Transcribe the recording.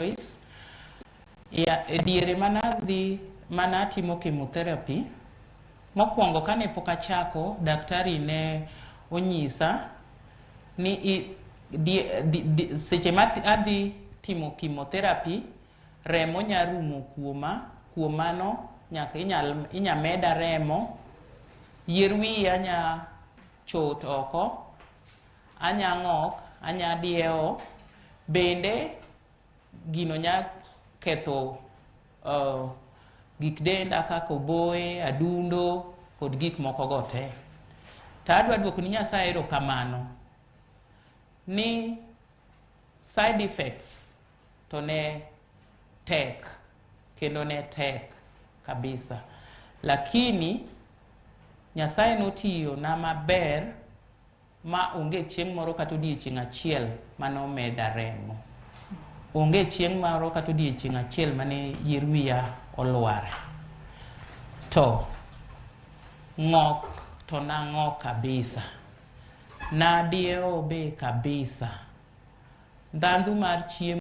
Joyce. Ya, e diere mana adhi mana atimo chemotherapy, mokwongo kane pok achako, daktari ne onyisa ni i, di, di, di, seche ma adhi timo chemotherapy, remo nya rumo kuoma. Kuom mano nyaka inya meda remo, yier wiya nya chot oko, anya ng'ok, anya diewo, bende gino nya ketho gik denda kaka oboye, adundo kod gik moko go te. To adwa duoko ni Nyasaye erokamano ni side effects to ne tek, kendo ne tek kabisa, lakini Nyasaye notiyo na maber ma onge chieng' moro kata odiechieng' achiel manomeda remo. Onge chieng' moro kata odiechieng' achiel mane yier wiya olwar. To ng'ok to nang'ok kabisa. Nadiewo be kabisa. Ndhandhu mar chiemo.